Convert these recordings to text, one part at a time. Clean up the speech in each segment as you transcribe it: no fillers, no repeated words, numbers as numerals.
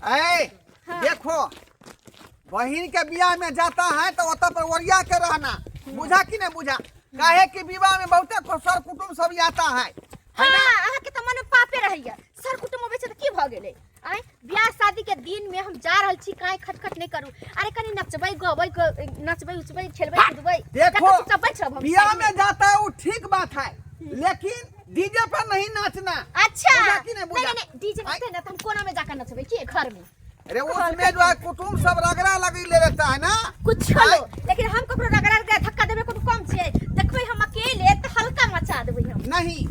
ऐ देखो, बहन के बियाह में जाता है तो ओतऽ पर ओरिया के रहना, बुझा कि नहीं बुझा? काहे कि विवाह में बहुते सर कुटुम्ब सब आता है है ना? हाँ, अहाँके तऽ मन पापे रहैया। सर कुटुम्ब अबै छै तऽ की भऽ गेलै? आँय, बियाह शादी के दिन में हम जा रहल छी, काहे खटखट नहीं करू? अरे कनी नचबै गबै, नचबै उचबै, खेलबै कूदबै। देखो, जाके चुपचाप बैठ रहब हम बियाह साइड में जाता है वो ठीक बात है, लेकिन डीजे पर नहीं नाचना। अच्छा। बुझा कि नहीं बुझा? नहीं, नहीं, डीजे बजते ना तो हम कोना में जाकर नचबै की घर में? अरे उसमें जो है कुटुम्ब सब रगड़ा लगी ले लेता है ना। कुछ लो, लेकिन हम ककरो रगड़ा के धक्का देबै कोनो कम छै? देखबै हम अकेले तऽ हल्का मचा देबै हम। नहीं,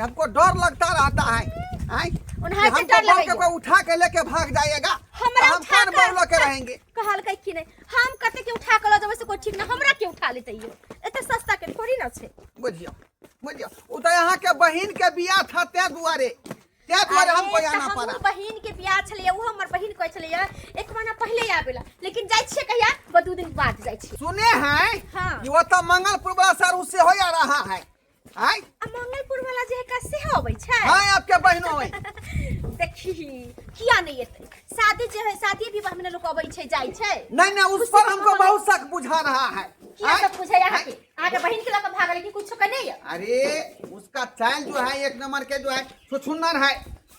हमको डर लगता रहता है, आय? ओनाहिते हमको डर बोल के लगैया। कोई उठा के लेके भाग जाएगा, हमरा हम उठा कौन के बौलो के रहेंगे? कहलकै कि नहीं, हम कते के उठा के लऽ जेबै से कोई ठीक ना, हमरा के उठा लेतै यौ? एते सस्ता के थोड़ी ना छै। बुझियो बुझियो, उ तो यहाँ के बहिन के बियाह था, ते दुआरे अरे, हमको तऽ आना हमहूँ पड़ा। बहिन के बियाह छलैया, ओहो हमर बहिन कहै छलैया एक महीना पहिले आबेला, लेकिन जाइ छियै कहिया? 2 दिन बाद जाइ छियै। सुने हैं हाँ। कि वो तो मंगलपुर वाला सर उससे हो जा रहा है, आय? आ मंगलपुर वाला जे है सेहो अबै छै? हाँ, आपके बहनों है। देखी, किया नहीं एतै? शादी जे है, शादी विवाह में लोग अबै छै, जाइ छै। नहीं नहीं, उस पर हमको बहुत शक बुझा रहा है। किया आय? सब बुझै अहाँके? अहाँके बहिन के लऽ कऽ भागल कि कुछो के नहीं है? अरे उसका चाल जो है एक नंबर के जो है छुछुन्नर है।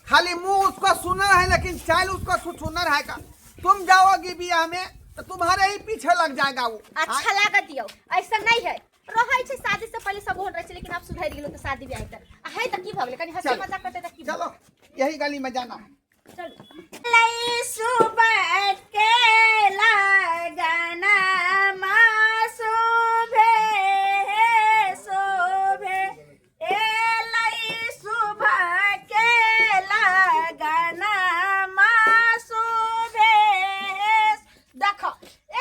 खाली मुंह उसका सुनर है, लेकिन चाल उसका छुछुन्नर है का। तुम जाओगी बियाह में तो तुम्हारे ही पीछे लग जाएगा वो। अच्छा लागत दियौ, ऐसा नहीं है। रहै छै, शादी से पहले सब होन रहै छै, लेकिन आब सुधरि गेलो तऽ शादी ब्याह तऽ आ है तऽ की भऽ गेलै? कनी हंसी चलो। मजाक करतै तऽ की? चलो, यही गली में जाना है। चलू। लई सुबह के लगना माँ शोभे शोभे, ए लई सुबह के लगना माँ शोभे। देखो,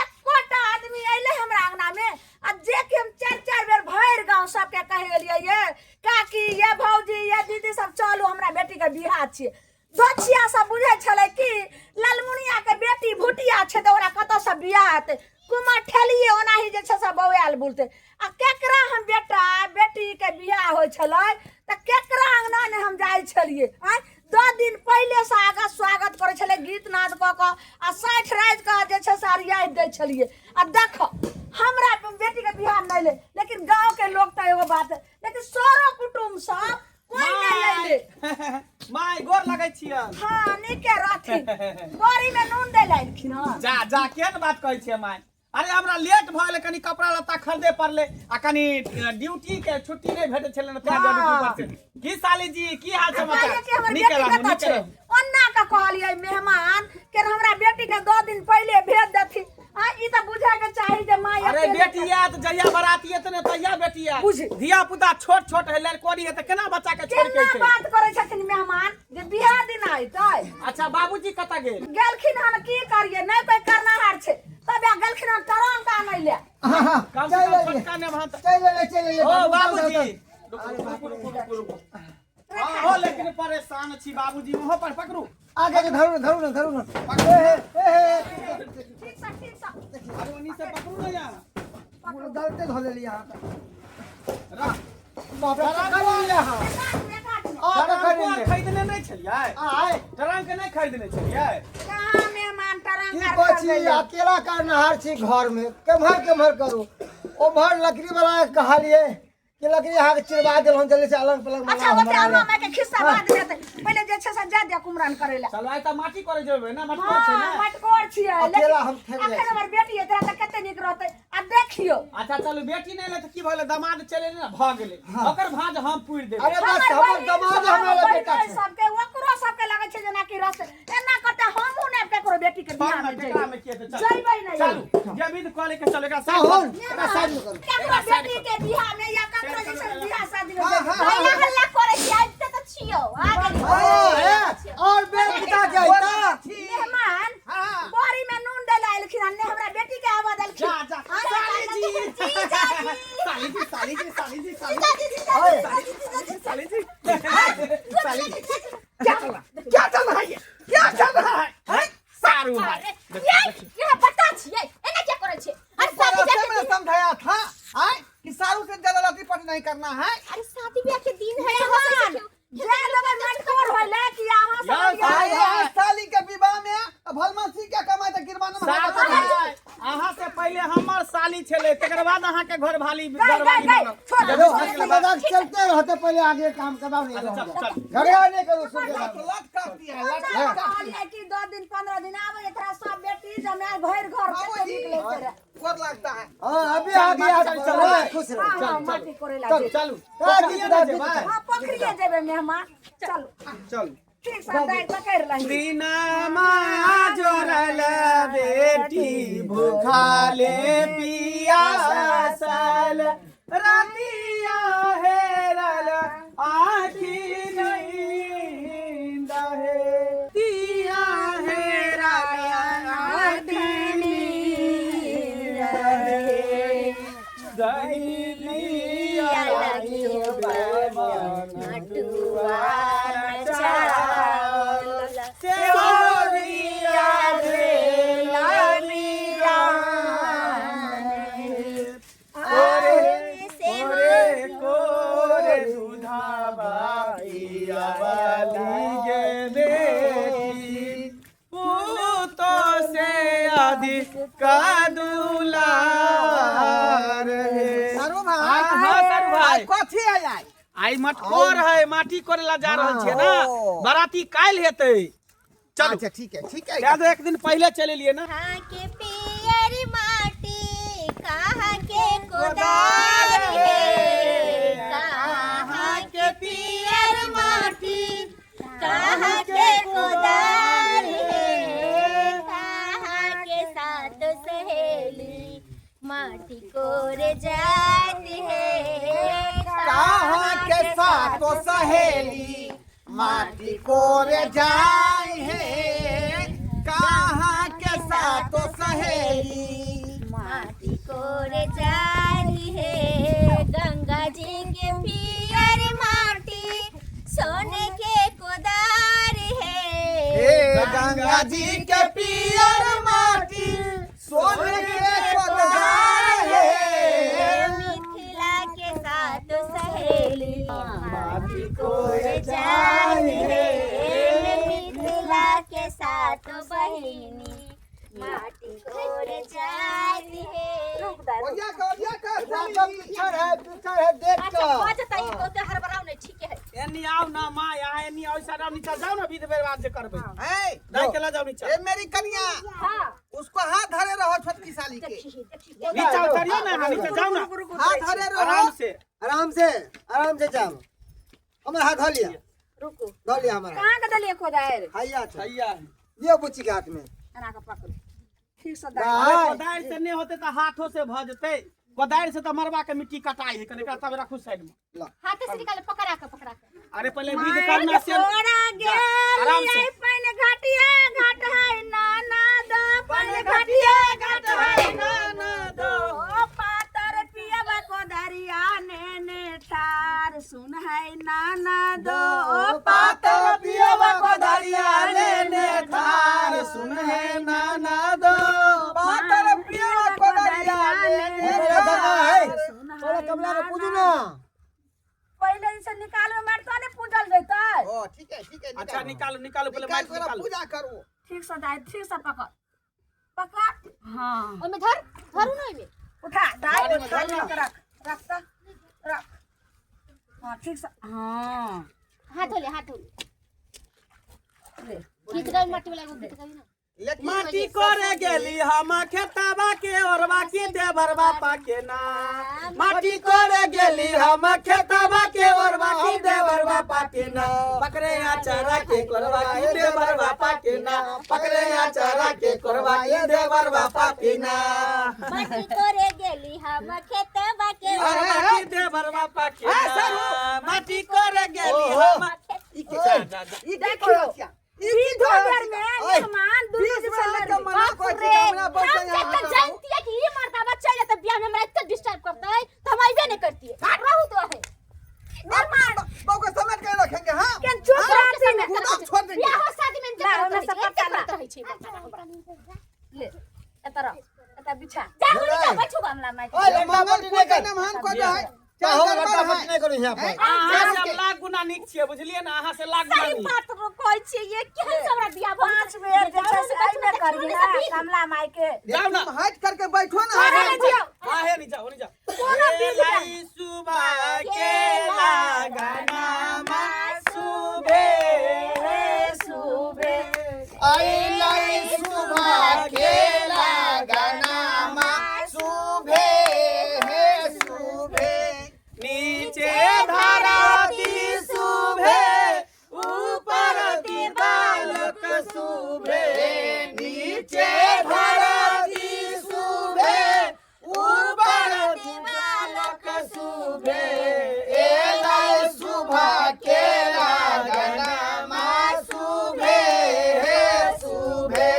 एकोटा आदमी अइले हमरा अंगना में? आ जे कि हम चारि चारि बेर भरि गाँव सबके कहि एलियै, ये काकी, ये भौजी, ये दीदी सब, चलू हमरा बेटीके बियाह छियै। दोछिया सब बुझै छलै कि ललमुनिया के बेटी भुटिया छै तऽ ओकरा कतऽसँ बियाह हेतै? कुमार ठेलिए ओनाही जे छै से बौआयल बुलतै। आ केकरा हम बेटा बेटीके बियाह होइ छलै तऽ केकरा अङ्गना नहि हम जाइ छलियै? आँय, 10 दिन पहिलेसँ आगत स्वागत करै छलै गीत नाद कऽ कऽ, आ 60 राति कऽ जे छै से अरियाइत दै छलियै। आ देखो, हमरा बेटीके बियाह नहि लै, लेकिन गाँवके लोक तऽ एगो बात, लेकिन सरो कुटुम्ब सब कोई नहि अयलै। माय, गोर लगै छियन। हाँ, नीके रहथिन। बड़ी में नून दै लए एलखिन हँ। जा जा, केहन बात कहै छियै माय? अरे हमरा लेट भऽ गेलै, कनी कपड़ा लत्ता खरीदे पड़लै आ कनी ड्यूटी के छुट्टी नहि भेटै छलै ने, तें दुआरे ऊपर से। की साली जी, की हाल समाचार? कहलियै कि हमर नीके बेटी रहू, कतऽ नीके छै? रहू। ओन्ना के कहलियै मेहमान के हमरा बेटी के 2 दिन पहिले भेज देथिन। आ ई तऽ बुझे के चाही जे माय अरे अकेले बेटी आयत जहिया बराती एतै ने तहिया बेटी आयत। बुझी। धिया पुता छोट छोट है, लड़कोरी है, तऽ केना बच्चा के छोड़ के केना एतै? बात करै छथिन मेहमान जे बियाह दिन अयतै। अच्छा, बाबूजी कतऽ गेल? गेलखिन हन, की करियै, नहि कोइ करनाहार छै तब आ गेलखिन हन टरंक आनै लए। कम से कम छोटका ने भात चलि एलै, चलि एलै। ओ बाबूजी, रुकू रुकू रुकू रुकू रुकू। अहो लेकिन परेशान छी बाबूजी, ओहो पर पकड़ू। आगे के धरू ने, धरू ने, धरू ने। ए हे, ए हे। ठीक सँ, ठीक सँ। अरे ओनी से पकड़ू ने यार। गलते धऽ लेलियै अहाँ। रख। बाप रे, कर लियै अहाँ। एक हाथ में, एक हाथ में। आ, ट्रंक कर आर लियै। खरीदने नहि छलियै? आय। ट्रंक नहि खरीदने छलियै? कहाँ मेहमान टरंक की आर कहै छी? खरीदै लए? अकेला करनहार छी घर में, केम्हर केम्हर करू? ओम्हर लकड़ी वाला के कहलियै कि लकड़ी अहाँके चिरवा देलहुँ, जल्दी से अलग पलग अच्छा, बना ओते बना अम्मा ले। माय के खिस्सा बाद में हेतै, पहिले जे छै से जा दिअ कुमरन करै लए। चलू, आइ तऽ माटी करे जेबै ने, मटकोर छै हाँ ने। मटकोर छियै। अकेला हम थकि जाइ अखन छी। हमर बेटी एतरा तऽ कते नीक रहतै। आ देखियौ। अच्छा चलू, बेटी नहि एलै तऽ की भऽ गेलै? दामाद चलि एलै ने, भऽ गेलै। ओकर भाँज हम पूरि देबै। अरे बस, हमर दमाद हमरा लग बेटा छै। सबके ओकरो सबके लगै छै जेना कि रस एना करते। हमहूँ ने केकरो बेटी के बियाह में केकरा में की हेतै? चलू। जइबै नहि। चलू, जे विध करे के चलू, एकरा साइड साहुन, करू। एकरा साइड में करू। केकरो बेटी के बियाह में या ककरो जे छै बियाह शादी में हाँ, हाँ, भैया, हल्ला करै छी, आबिते तऽ छियौ, आ गेली। हाँ, हे, और बेर पिता के अइता। मेहमान हाँ। बड़ी में नून दै लए एलखिन हन, ने हमरा बेटी के आवाज देलखिन। जा जा। हाँ, साली जी। जीजा जी। साली जी, साली जी, साली जी, साली जीजा जी, जीजा ओए। जी, जी, साली जी, साली जी। क्या चल रहा है? क्या चल रहा है ये? क्या चल रहा है, हैं? सारू भाई। ये ये बता छियै, एना क्या करै छियै? अरे शादी रास्ते ब्याह के में दिन समझाया था आय कि सारू से ज्यादा लती पटी नहीं करना है। अरे शादी ब्याह के दिन है। मेहमान, जा देबै मटकोर होइले कि अहाँ सब यौ, आय अरियाइ? आय साली के विवाह जेबै, तकर बाद अहाँ के घर भाली गई गई घरवाली गई बनब। छोड़ देखो हंसी मजाक चलते रहते, पहले आगे काम करवाओ नहीं चल, चल। झगड़ा नहीं करो सुन के लत लत काटती है, लत लत काटती है। कहलिए कि 10 दिन 15 दिन आवे एकरा सब बेटी जमाय भरि घर के बाबूजी, निकले रे। गोर लगता है। हां अभी आगे चल, चल, चल, खुश रहो। हां हां माटी कोरे ला चलू जेबै। चलू। हाँ, गीत गा, गीत गा। हां पोखरिए जेबै मेहमान, चलू। चलू। ठीक से दाइ पकड़ लही। दिनमा जोरल बेटी भूखाले पियासल, रातिया हेरल आखी नींद हे, तिया हेरल आखी नींद हे, दही दिया लगी मटुआ चावल सेवरिया भेला मीरान कोरे कोरे कोरे दूधाबा पियावाली गे बेटी, पूतो से अधिक का दुलार हे। सरू भाई। हाँ, सरू भाई। कथी है आई? आई मटकोर है, माटी करे ला जा रहल छियै ना। ओ। बाराती काल्हि हेतै। चलू। अच्छा ठीक है, ठीक है। क्या तो एक दिन पहले चले लिए ना। कहाँ के पियर माटी, कहाँ के कोदार है, कहाँ के पियर माटी, कहाँ के कोदार है, कहाँ के सात सहेली माटी कोरे जाती है, कहाँ के सातो सहेली माटी कोरे जाए है, कहाँ के सातो सहेली माटी कोरे जाती है। गंगा जी के पियर माटी सोने के कोदार है, हे गंगा जी के पियर माटी सोने के कोदार है, मिथिला के सात सहेली माटी कोरे जाती है, मिथिला के सात बहिनी माटी कोरे जाती है। रुक दाइ रुक। ओरिया का, ओरिया का, पीछड़ है, पीछड़ है, देख अच्छा कर। भऽ जेतै, ई बहुते हड़बड़ाउ नहि, ठीक है। एनी आओ ना माँ, यहाँ एनी आओ, सारा नीचा जाओ ना, विध व्यवहार जे करबै। ए, दाइ के ला जाओ नीचा। ए मेरी कन्या, हां उसको हाथ धरे रहो छोटकी साली के। देखी देखी। नीचा उतरियो ना, यहाँ नीचा जाओ ना। हाथ धरे रहो। आराम से। आराम से, आराम से जाओ। हमारा हाथ धो लिया, रुकू। धो लिया हमारा। कहाँ के देलिए कोदारि? हैया छै। हैया। लियो बुच्ची के हाथ में। एना के पकड़ू ठीक से दाइ। अरे दाइ। कोदारि से नहि होतै तऽ हाथो से भऽ जेतै। कोदारि से तऽ मरबा के मिट्टी कटाइ है, कनि एकरा तब राखू साइड में। हाथ से निकाल, पकड़ा के पकड़ा के। अरे पहले विध करना से तोरा गेल आराम से। आई पानि घाटिया घाट है नाना दो, पानि घाटिया घाट है नाना दो। ओ पातर पियबा कोदारिया ने ने ठार सुन है नाना दो, ओ पातर पियबा कोदारिया ने ने ठार सुन है नाना दो, पातर पियवा कोदारिया ने ने मेरा दादा है। सुन है तोरा कमला के पूजू नाना। ना। पहिले से निकालमे मार तो ने पूजल जैतै। ओ ठीक है, ठीक है। अच्छा निकालो निकालो, पहले निकाल माइक कर निकालो। पूजा करो। ठीक से दाइ, ठीक से पकड़ पकड़। हाँ ओहिमे धर, धरू ना ओहिमे। उठा दाइ, उठा रख रख त रख। हाँ ठीक से, हाँ हाथ धोले, हाथ धोले। ले। गीत गाबी माटी वाला एगो गीत गाबी ना। लेकिन माटी करे गेली हम खेतबा के ओरवा के देवरबा पाके ना, माटी करे गेली हम खेतबा के ओरवा के देवरबा पाके ना, पकड़े अचारा के कोरवा के देवरबा पाके ना, पकड़े अचारा के कोरवा के देवरबा पाके ना, माटी कोरे गेली हम खेतबा के ओरवा के देवरबा पाके ना, माटी करे गेली हम। ई के जा, जा, जा। ई के करऽ छिया? ई की दो करऽ बेर छिया? में ओए, मेहमान दुनू 20 दिस बेर लड़ के मना बाप करै रे, छी, हमरा हम बस जब तक जानती है कि ये मर्दावा चल जाता बियाह में हमरा इतना डिस्टर्ब करता है तो हम आइबे नहीं करती है। रहू तो है। बहू के समेट के रखेंगे। हाँ केन चुप हाँ, रहती ने। खुदा छोड़ देंगे। बियाह हो शादी में ना, इंतजार ओमे करते सब पता ना। रहै छै मर्दावा हमरा। ले एतऽ रह, एतऽ बिछा। जा गोली जा बैठू गमला माटि। ओए, लम्बा मंगल बाटी पूजा नहीं कर। नमहन को जो है चाल अहूँ गड़बड़ लट्टा है। पट्टी नहि करू यहाँ पर। अहाँ से हम लाख गुना नीक छियै, बुझलियै ने? अहाँ से लाख गुना सही नीक। बात कहै छियै, ये केहन से हमरा बियाह भऽ 5 बेर जे छै से एहिमे करिहे कमला माई के। जाउ ना। तुम हट करके बैठो ना। अरे नहीं जाओ। हाँ, हे नहीं जाओ, नहीं जाओ। कोनो बीज एलै सुबह के लगनमा सुबे सुबे अइलै सुबह के लगनमा सुबे हे सुबे। नीचे धरती सुबे, ऊपर दिवालक सुबे। नीचे धरती सुबे, ऊपर दिवालक सुबे। एलै सुबह के लगनमा सुबे हे सुबे।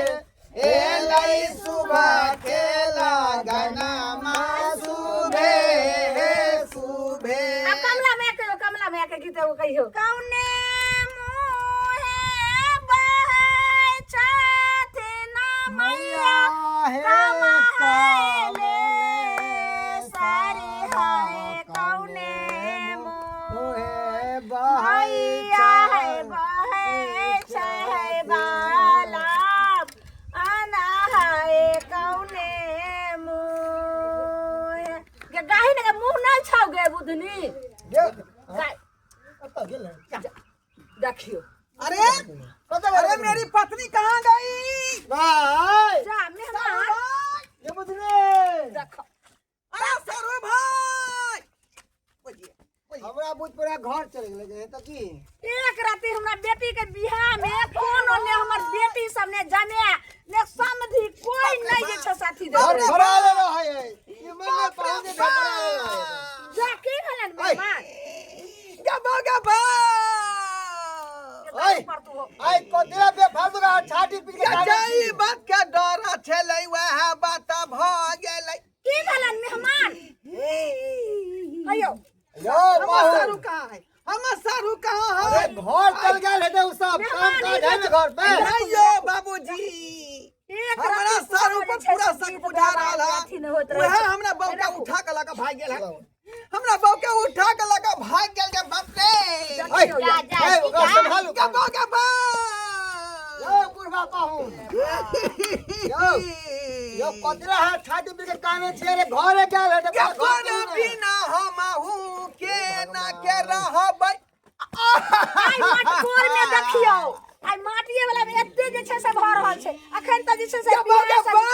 एलै सुबह के लगनमा सुबे हे सुबे। अब कमला माई के, कमला माई के गीत एगो कहियो। कौने मुहे बहै छथिन मैया हे कमहले सारी है, कौने मुहे ओहे बहै मैया है बहै छै बाला आना है, कौने मुहे गे गाही ने गे मुँह नहीं छौ गे बुधनी। गेल। गाय कतऽ गेल है? देखियो। अरे कतऽ गेल? अरे मेरी पत्नी कहाँ गई? भाई जा मेहमान। ये बुधनी। देखो। अरे सरू भाई, बोलिए बोलिए। हमरा बुझ पड़ा घर चलि गेलै तऽ की। एक राति हमरा बेटी के बियाह में कोनो ने हमर बेटी सब ने जने ने समधी कोई नहीं जे छै साथी दे। घर भरा लेलो है ई मंगल पाहुन जे भरा लेलो है। जा की भेलन मेहमान? गबा गबा। ओए। पर तू हो। आइ कतिला बेफालतू का छाती पीट के काटै जाई छी। बात के डर छलै, वएह बात भऽ गेलै। की भेलन मेहमान? कहियो। यौ हमर पाहुन। सारू कहाँ है? हमर सारू कहाँ अरे है? घर चल गेल हेतै उ सब काम काज है ने घर पे। नहीं यो बाबूजी, एक हमरा राति सारू पर जे छै पूरा से शक गीत बुझा गाबै रहल है। अथी नहि होइत रहै वएह छै। हमरा बहू के उठा के लऽ के भागि गेल है। हमरा बहू के उठा के लऽ के भागि गेल के बाप रे। ऐ, जा, जा, ऐ, ओकरा जा। सम्भालू। गबा गबा। यौ बुढ़बा पाहुन, यौ यौ कतिला है छाती पीट के काने छियै रे? घरे गेल हेतै के घर कोन केहन है? बिना हमहू के ना के रहबै। आइ मटकोर में देखियौ, आइ माटिए वाला में एते जे छै से भऽ रहल छै अखन तऽ जे छै से गबा बियाह गबा।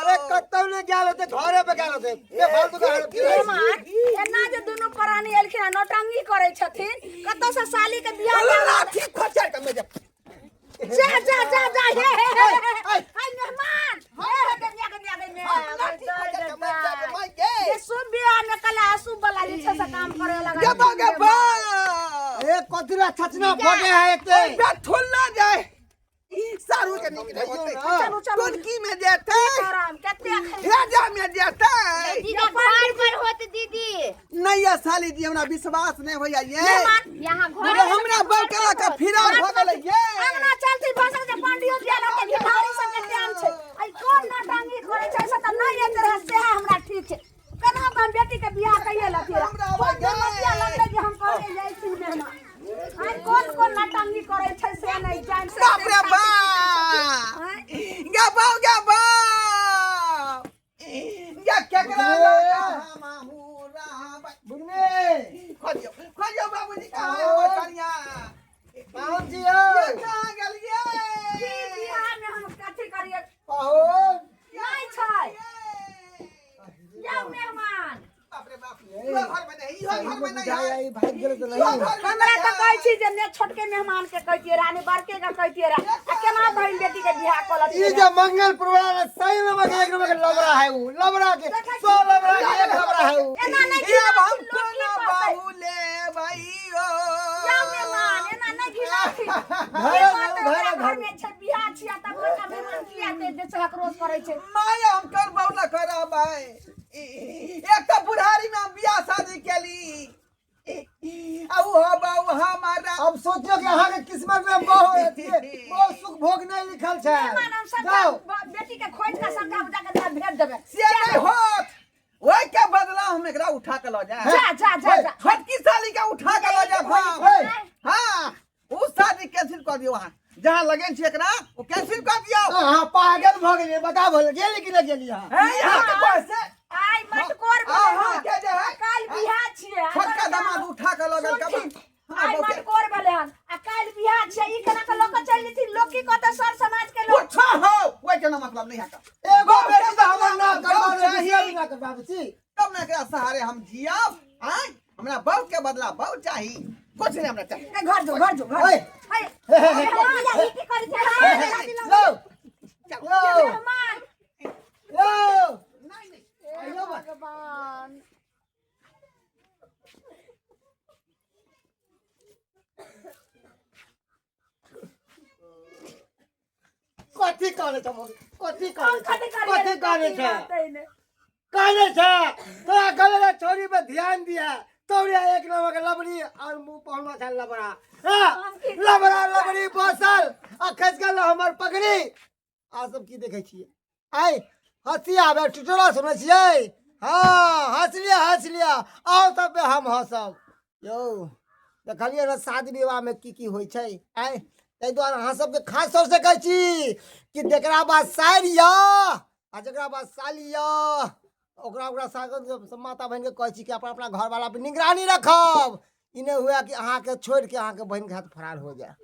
अरे कतौ नहि गेल होतै, घरे पे गेल होतै। बेफालतू का मेहमान, एना जे दुनू प्राणी एलखिन आ नौटंकी करै छथिन, कतौ से साली के बियाह चलो लाठी खोचर के मेरे। जा जा जा जा, हे हे हे हे, हे। हाय मेहमान, हे हे गनिया गनिया गनिया। लाठी खोचर के मर जाबे माय गे। जे शुभ बियाह में कला अशुभ वाला जे छै से काम करे लगा। गबा गबा। ए कतिला छचना फटे है एते? बैठुल्ला जाए सारू के निक नहीं होते। चलू चलू। टोनकी में जेतै, आराम कते अखन भेजा में जेतै। दीदी घर पर होत दीदी। नहीं ये साली जी, हमरा विश्वास नहीं होइया ये। मेहमान यहाँ घर अरे हमरा बड़का का फिरार हो गेलै ये। अंगना चलती भसल के पांडियो दिया लगते, भिखारी सब के टाइम छै। आई कोन नौटंकी करै छै से तऽ नहि एते रहै से हमरा ठीक छै। केना हम बेटी के बियाह कहिए लथिन? हमरा कोन आबै दुर्मतिया लगलै जे हम कहलियै जाइ छी मेहमान? आई कोन कोन नौटंकी करै छै से नहि जानि से। बाप रे बाप, गे बाप गे बाप, गे केकरा लगा हमहू रहबै? बुझने खोजियो खोजियो बाबूजी, कहाँ है हमर कनिया? पाहुन जी यौ। ये कहाँ गेलियै? की बियाह में हम कथी करियै? पाहुन नहि छै। जाउ मेहमान। बाप रे बाप, इहो घर में नहीं, इहो घर में नहीं बुझाइ है। आई भागि गेल तऽ इहो नहीं। घर में हमरा नहीं तऽ है। कहै छी जे ने छोटके मेहमान के कहतियै रहा, ने बड़के के कहतियै रहा, आ केना बहिन बेटी के बियाह कऽ ई लतियै? जे मंगल पुरवाला सही में मगे एक नंबर के लबरा है उ, लबरा के 100 लबरा के एक लबरा है उ। एना नहि ये अब हम घिनाथिन, लोक की कोना कहतै? बाबू लेबै ओ? जाउ मेहमान, एना नहि घिनाथिन। घरे की कहतै? घरे ओकरा घर। घर में छै बियाह छियै तब बड़का मेहमान किया एते जे छै हकरोस करै छै? माय, हम करबौ न करबै। एक तऽ बुढ़ारी में हम बियाह शादी केली आ उहो बहु हमारा। अब सोचियो कि अहाँ के किस्मत में बहुत अथी बहुत सुख भोग नहीं लिखल छै। मेहमान, हम सबटा जाओ। बेटी के खोजि कऽ सबटा बुझा कऽ भेज देबै। से नहि होत। ओहि के बदला हम एकरा उठा के लऽ जाए। जा जा जा जा। छोटकी साली के उठा के लऽ जाए हम। ओए। हाँ, ओ शादी कैंसिल कर दियौ अहाँ, जहाँ लगन छै एकरा ओ कैंसिल कर दियौ। अहाँ पागल भऽ गेलियै, बता भऽ गेली कि नहि गेली अहाँ? हे, यहाँ के कहै से आइ मटकोर भेलै अहाँ हन। के जे है काल्हि बियाह छियै। आ छोटका तोरा दामाद उठा के लऽ गेल। सुनथिन, कबा आइ मटकोर भेलै हन आ काल्हि बियाह छियै, ई केना के लऽ के चलि जेथिन? लोक की कहतै, सर समाज के लोक? कुछो हो, ओहि के ना मतलब नहीं है। एगो बेटी तऽ हमर ना करबा चाही। दूसरा भी ना करबाबै छी। तब ना एकरा सहारे हम जियब। आय हमरा बहू के बदला बहू चाही, कुछ नहीं हमरा चाही। ए, घर जो, घर जो, घर ओए। जो। हे, हे, हे, हे। भैया, ई की करै छै? लो लो मेहमान। लो। नहीं नहीं। आइयो बा। भगवान। कथी कहने छ मौगी? कथी कहने छ? कथी करियै? कथी कहने छ? रहतै ने। कहने छ तोरा कहले रहे छोरी पे ध्यान दिया, तोरिया एक नंबर के लबड़ी और मुंह पहुना छ लबड़ा। हाँ, हम की लबड़ा लबड़ी बसल आ खसि गेल हमर पगड़ी। आ सब की देखै छियै? आइ हँसी आबे, टुटोला सुनै छियै? हँ, हँस लिअ, हँस लिअ, आउ तब पे हम हँसब। यौ देखलियै ने शादी विवाहमे की की होइ छै? आँय, ताहि दुआरे अहाँ सबके खास तौर से कहै छी कि जकरा बाद सारि यऽ आ जकरा बाद साली यऽ, ओकरा ओकरा सागर माता बहिनके कहै छी कि अपना अपना घरवाला पर निगरानी रखब। ई नहि हुए कि अहाँके छोड़िके अहाँके बहिनके हाथ फरार हो जाए।